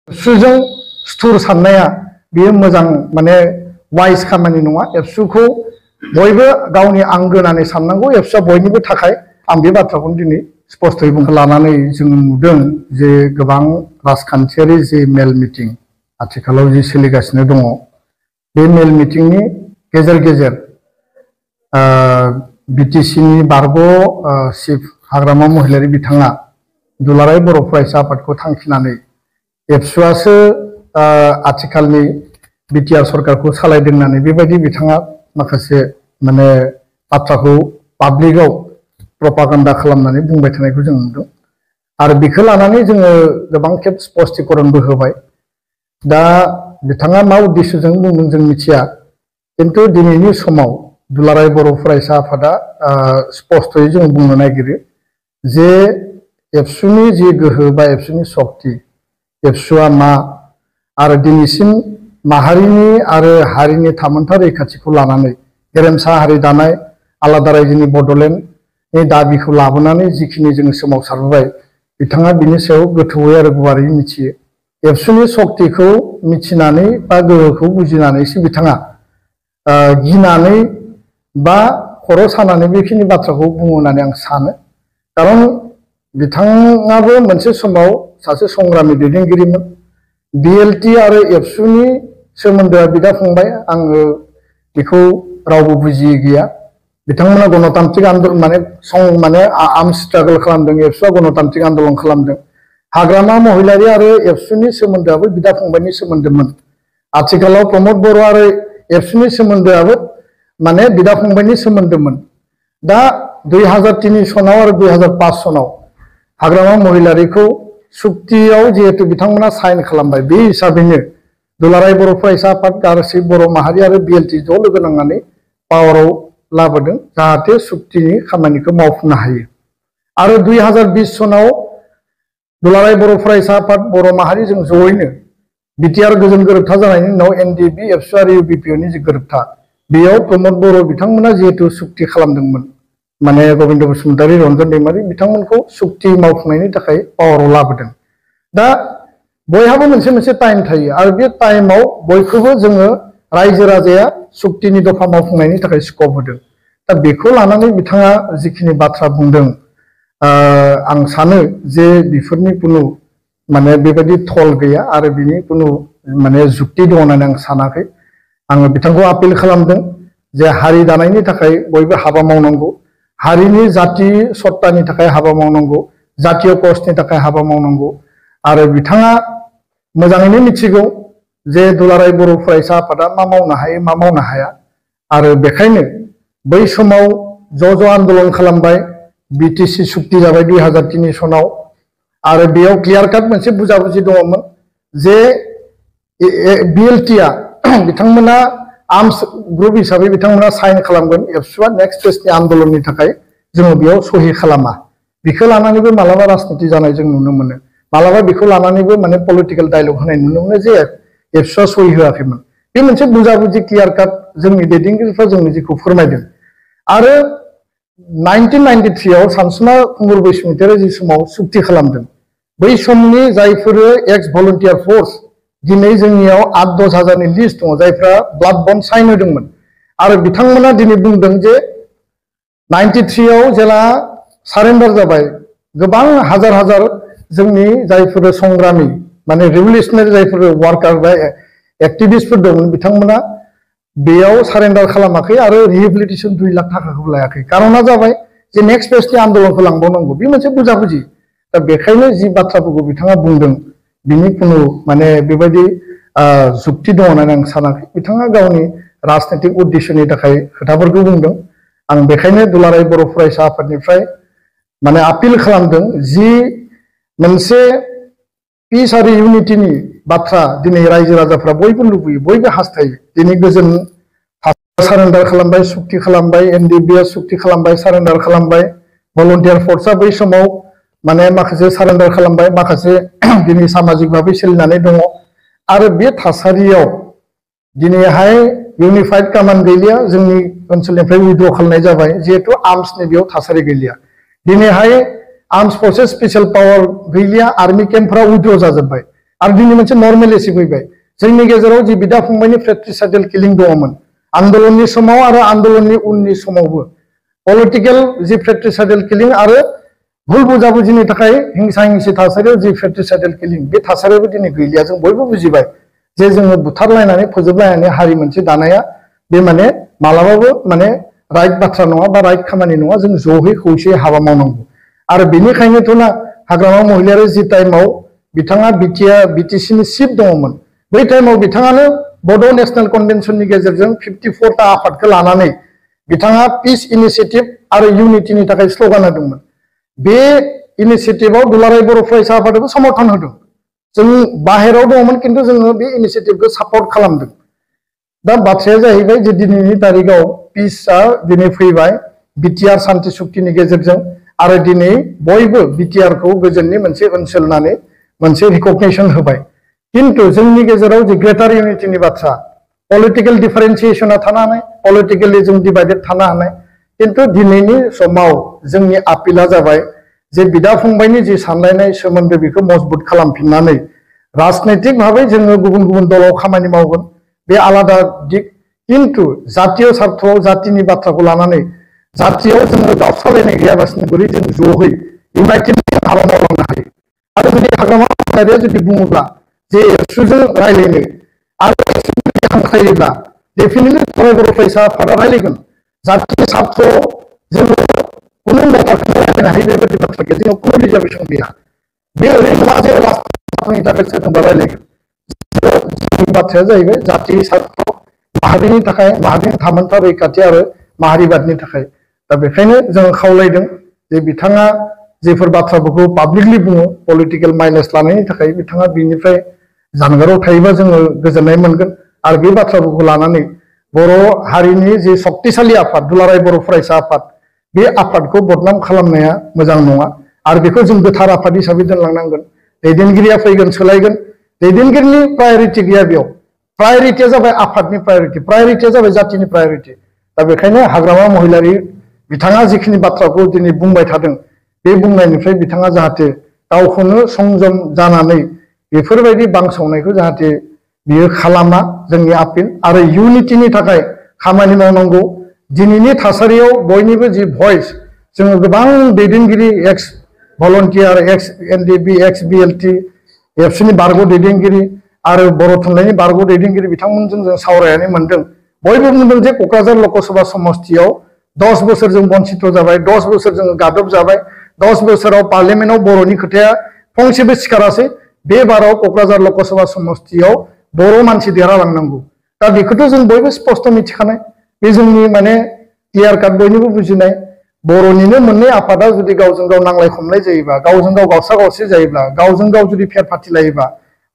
एबसुजों सुथुर साननाया बेयो मोजां माने वाइज खामानि नङा। एबसुखौ बयबो गावनि आंगो होननानै साननांगौ। एबसुआ बयनिबो थाखाय। आं बे बाथ्राखौनो दिनै स्पष्टयै बुंनो लानानै जों नुदों जे गोबां राजखान्थियारि जे मेल मिटिं आथिखालाव जि सोलिगासिनो दङ, बे मेल मिटिंनि गेजेर गेजेर बिटिसिनि बारग' चिफ हाग्रामा महिलारि बिथाङा दुलाराय बर' फरायसा आफादखौ थांखिनानै एबसुआसो आथिखालनि बिटिआर सरकारखौ सालायदों होननानै बेबायदि बिथाङा माखासे माने बाथ्राखौ पाब्लिकआव प्रपागान्डा खालामनानै बुंबाय थानायखौ जों नुदों। आरो बेखौ लानानै जोङो गोबां खेब स्पष्टीकरणबो होबाय। दा बिथाङा मा उद्देश्यजों बुंदों जों मिथिया, किन्तु दिनैनि समाव दुलाराय बर' फरायसा आफादा स्पष्टयै जों बुंनो नागिरो जे एबसुनि जि गोहो बा एबसुनि सक्ति, एबसुआ मा आरो दिनैसिम माहारिनि आरो हारिनि थामोनथा रैखाथिखौ लानानै गेरेमसा हारि दानाय आलादा रायजोनि बड'लेण्डनि दाबिखौ लाबोनानै जिखिनि जोङो सोमावसारबोबाय, बिथाङा बिनि सायाव गोथौयै आरो गुवारै मिथियो। एबसुनि सक्तिखौ मिथिनानै बा गोहोखौ बुजिनानैसो बिथाङा गिनानै बा खर' सानानै बेखिनि बाथ्राखौ बुङो होननानै आं सानो। खारन बिथाङाबो मोनसे समाव सासे संग्रामि दैदेनगिरिमोन। बिएलटि आरो एबसुनि सोमोन्दोआ बिदा फंबाय, आङो बेखौ रावबो बुजियै गैया। बिथांमोना गणतान्त्रिक आन्दलन माने आर्म स्ट्रागल खालामदों, एबसुआ गणतान्त्रिक आन्दलन खालामदों। हाग्रामा महिलारि आरो एबसुनि सोमोन्दोआबो बिदा फंबायनि सोमोन्दोमोन। आथिखालाव प्रमद बर' आरो एबसुनि सोमोन्दोआबो माने बिदा फंबायनि सोमोन्दोमोन। दा 2003 सनाव आरो 2005 सनाव हाग्रामा महिलारिखौ सुक्तियाव जिहेतु बिथांमोना साइन खालामबाय, बे हिसाबैनो दुलाराय बर' फरायसा आफाद गासै बर' माहारि आरो बिएलटि ज' लोगो नांनानै पावाराव लाबोदों जाहाथे सुक्तिनि खामानिखौ मावफुंनो हायो। आरो 2020 सनाव दुलाराय बर' फरायसा आफाद बर' माहारिजों जयैनो बिटिआर गोजोन गोरोबथा जानायनि उनाव एनडिएफबि एबसु आरो इउबिपिअनि जि गोरोबथा, बेयाव प्रमद बर' बिथांमोना जिहेतु सुक्ति खालामदोंमोन, माने गबिन्द बसुमतारी, रन्जन दैमारि बिथांमोनखौ सुक्ति मावफुंनायनि थाखाय पावाराव लाबोदों। दा बयहाबो मोनसे मोनसे टाइम थायो आरो बे टाइमाव बयखौबो जोङो रायजो राजाया सुक्तिनि दफा मावफुंनायनि थाखाय स्कप होदों। दा बेखौ लानानै बिथाङा जिखिनि बाथ्रा बुंदों, आं सानो जे बेफोरनि कुनु माने बेबायदि थल गैया आरो बिनि कुनु माने जुक्ति दं होननानै आं सानाखै। आङो बिथांखौ आपिल खालामदों जे हारि दानायनि थाखाय बयबो हाबा मावनांगौ, हारिनि जाति सत्तानि थाखाय हाबा मावनांगौ, जातीय क'जनि थाखाय हाबा मावनांगौ। आरो बिथाङा मोजाङैनो मिथिगौ जे दुलाराय बर' फरायसा आफादा मा मावनो हायो मा मावनो हाया। आरो बेखायनो बै समाव ज' आन्दलन खालामबाय, बिटिसि सुक्ति जाबाय 2003 सनाव। आरो बेयाव क्लियार काट मोनसे बुजाबुजि दङमोन जे बिएलटिआ बिथांमोना आर्मस ग्रुप हिसाबै बिथांमोना साइन खालामगोन, एबसुआ नेक्स्ट फेजनि आन्दलननि थाखाय जोङो बेयाव सहि खालामा। बेखौ लानानैबो मालाबा राजनिति जानाय जों नुनो मोनो, मालाबा बेखौ लानानैबो माने पलिटिकेल डायलग होनाय नुनो मोनो जे एबसुआ सहि होआखैमोन। बे मोनसे बुजाबुजि क्लियार काट जोंनि दैदेनगिरिफ्रा जोंनो जेखौ फोरमायदों। आरो 1993 आव सानसुमा खुंगुर बैसोमुतियारि जि समाव सुक्ति खालामदों, बै समनि जायफोर एक्स भलन्टियार फर्स दिनै जोंनियाव 8-10 हाजारनि लिस्ट दङ जायफ्रा ब्लाड बन्ड साइन होदोंमोन। आरो बिथांमोना दिनै बुंदों जे 93 आव जेला सारेन्डार जाबाय, गोबां हाजार हाजार जोंनि जायफोर संग्रामि माने रिभलिउसनारि जायफोर वार्कार बा एक्टिभिस्टफोर दंमोन, बिथांमोना बेयाव सारेन्डार खालामाखै आरो रिहेबिलिटेसन 2 लाख थाखाखौ लायाखै। कारना जाबाय जे नेक्स्ट फेजनि आन्दलनखौ लांबावनांगौ, बे मोनसे बुजाबुजि। दा बेखायनो जि बाथ्राफोरखौ बिथाङा बुंदों बिनि कुनु माने बेबायदि जुक्ति दङ होननानै आं सानाखै। बिथाङा गावनि राजनैतिक उद्देश्यनि थाखाय खोथाफोरखौ बुंदों। आं बेखायनो दुलाराय बर' फरायसा आफादनिफ्राय माने आपिल खालामदों जि मोनसे पिस आरो इउनिटिनि बाथ्रा दिनै रायजो राजाफ्रा बयबो लुबैयो, बयबो हास्थायो। दिनै गोजोन सारेन्डार खालामबाय, सुक्ति खालामबाय, एनडिएफबिआ सुक्ति खालामबाय, सारेन्डार खालामबाय, भलन्टियार फर्सआ बै समाव माने माखासे सारेन्डार खालामबाय, माखासे दिनै सामाजिक भाबै सोलिनानै दङ। आरो बे थासारियाव दिनैहाय इउनिफाइड कमान्ड गैलिया, जोंनि ओनसोलनिफ्राय उइद्र' खालामनाय जाबाय, जिहेतु आर्मसनि बेयाव थासारि गैलिया। दिनैहाय आर्मस फर्सेस स्पेशल पावार गैलिया, आर्मी केम्पफ्रा उइद्र' जाजोब्बाय। आरो दिनै मोनसे नर्मेलिटी फैबाय जोंनि गेजेराव जि बिदा फंबायनि फ्रेट्रिसाइडेल किलिं दङमोन आन्दोलननि समाव आरो आन्दोलननि उननि समावबो पलिटिकल जि फ्रेट्रिसाइडेल किलिं आरो भुल बुजाबुजिनि थाखाय हिंसा हिंसि थासारियाव जि फ्रेट्रिसाइडेल किलिं बे थासारियाबो दिनै गैलिया जों बयबो बुजिबाय जे जोङो बुथारलायनानै फोजोबलायनानै हारि मोनसे दानाया बे माने मालाबाबो माने राइट बाथ्रा नङा बा राइट खामानि नङा जों ज'है खौसेयै हाबा मावनांगौ आरो बेनिखायनोथ' ना हाग्रामा महिलारि जि टाइमाव बिथाङा बिटिसिनि चिफ दङमोन बै टाइमाव बिथाङानो बड' नेशनेल कनभेनसननि गेजेरजों 54टा आफादखौ लानानै बिथाङा पिस इनिशिएटिभ आरो इउनिटिनि थाखाय स्ल'गान होदोंमोन बे इनिशिएटिभआव दुलाराय बर' फरायसा आफादाबो समर्थन होदों जों बाहेराव दङमोन किन्तु जोङो बे इनिशिएटिभखौ सापर्ट खालामदों दा बाथ्राया जाहैबाय जे दिनैनि तारिखाव पिसआ दिनै फैबाय बिटिआर सान्ति सुक्तिनि गेजेरजों आरो दिनै बयबो बिटिआरखौ गोजोननि मोनसे ओनसोल होननानै मोनसे रिकगनिशन होबाय किन्तु जोंनि गेजेराव जे ग्रेटार इउनिटिनि बाथ्रा पलिटिकल डिफारेन्सिएशना थानो हानाय पलिटिकेलि जों डिभाइडेड थानो हानाय किन्तु दिनैनि समाव जोंनि आपिला जाबाय जे बिदा फंबायनि जि सानलायनाय सोमोन्दो बेखौ मजबुत खालामफिननानै राजनैतिक भाबै जोङो गुबुन गुबुन दलाव खामानि मावगोन बे आलादा दिग किन्तु जातीय स्वार्थआव जातिनि बाथ्राखौ लानानै जातियाव जोङो गावस्रालायनाय गैयालासिनो बोरै जों ज'है इउनाइटेड हाबा मावलांनो हायो आरो जुदि हाग्रामा महिलारिया जुदि बुङोब्ला जे एबसुजों रायलायनो आरो हांख्रायोब्ला डेफिनेटलि बर' फरायसा आफादा रायलायगोन जातिनि स्वार्थआव जोङो कुनु बाथ्राखौ रायलायनो हायो बेबायदि बाथ्रा गैया जोंनाव कुनु रिजार्भेसन गैया बे ओरैनो नङा जे राजनि थाखाय सोरजोंबा रायलायगोन बाथ्राया जाहैबाय जाति स्वार्थ माहारिनि थाखाय माहारिनि थामोनथा रैखाथि आरो माहारिबादनि थाखाय दा बेखायनो जों खावलायदों जे बिथाङा जेफोर बाथ्राफोरखौ पाब्लिकलि बुङो पलिटिकल माइनास लानायनि थाखाय बिथाङा बिनिफ्राय जानगाराव थायोबा जोङो गोजोननाय मोनगोन आरो बे बाथ्राफोरखौ लानानै बर' हारिनि जे शक्तिशाली आफाद दुलाराय बर' फरायसा आफाद बे आफादखौ बदनाम खालामनाया मोजां नङा आरो बेखौ जों गोथार आफाद हिसाबै दोनलांनांगोन दैदेनगिरिया फैगोन सोलायगोन दैदेनगिरिनि प्रायरिटि गैया बेयाव प्रायरिटिया जाबाय आफादनि प्रायरिटिया जाबाय जातिनि प्रायरिटि दा बेखायनो हाग्रामा महिलारि बिथाङा जिखिनि बाथ्राखौ दिनै बुंबाय थादों बे बुंनायनिफ्राय बिथाङा जाहाथे गावखौनो संजम जानानै बेफोरबायदि बांसावनायखौ जाहाथे बियो खालामा जोंनि आपिल आरो इउनिटिनि थाखाय खामानि मावनांगौ दिनैनि थासारियाव बयनिबो जि भइस जोङो गोबां दैदेनगिरि एक्स भलन्टियार एक्स एनडिबि एक्स बिएलटि एबसुनि बारग' दैदेनगिरि आरो बर' थुनलाइनि बारग' दैदेनगिरि बिथांमोनजों जों सावरायनानै मोनदों बयबो बुंदों जे क'क्राझार लकसभा समस्तियाव 10 बोसोर जों बन्सित जाबाय 10 बोसोर जों गादब जाबाय 10 बोसोराव पार्लियामेन्टआव बर'नि खोथाया फंसेबो सिखारासै बे बाराव क'क्राझार लकसभा समस्तियाव बर' मानसि देरहालांनांगौ दा बेखौथ' जों बयबो स्पष्ट मिथिखानाय बे जोंनि माने क्लियार काट बयनिबो बुजिनाय बर'निनो मोननै आफादा जुदि गावजों गाव नांलाय खमलाय जायोबा गावजों गाव गावसा गावसि जायोब्ला गावजों गाव जुदि फेर फाथिलायोबा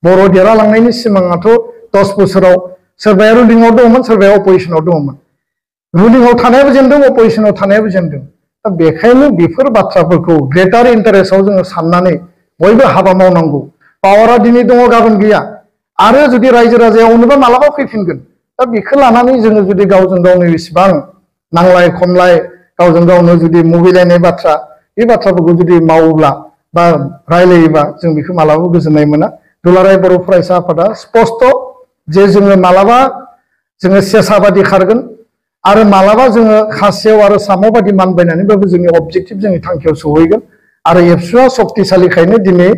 बर' देरहालांनायनि सिमाङाथ' 10 बोसोराव सोरबाया रुलिंआव दङमोन सोरबाया अपोजिशनाव दङमोन रुलिंआव थानायाबो जेनदों अपोजिशनाव थानायाबो जेनदों दा बेखायनो बेफोर बाथ्राफोरखौ ग्रेटार इन्टारेस्टआव जोङो साननानै बयबो हाबा मावनांगौ पावारा दिनै दङ गाबोन गैया आरो जुदि रायजो राजाया अनोबा मालाबा फैफिनगोन दा बेखौ लानानै जोङो जुदि गावजों गावनो इसिबां नांलाय खमलाय गावजों गावनो जुदि मुगैलायनाय बाथ्रा बे बाथ्राफोरखौ जुदि मावोब्ला बा रायलायोबा जों बेखौ मालाबाबो गोजोननाय मोना दुलाराय बर' फरायसा आफादा स्पष्ट जे जोङो मालाबा जोङो सेसाबादि खारगोन आरो मालाबा जोङो खासेव आरो साम'बादि मानबायनानैबाबो जोंनि अबजेक्टिभ जोंनि थांखियाव सहैगोन आरो एबसुआ शक्तिशालिखायनो दिनै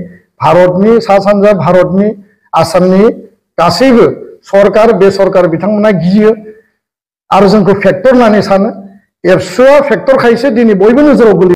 भारतनि सा सानजा भारतनि आसामनि गासैबो सरकार बेसरकार बिथांमोना गियो आरो जोंखौ फेक्टर होननानै सानो एबसुआ फेक्टरखायसो दिनै बयबो नोजोराव गोलैयो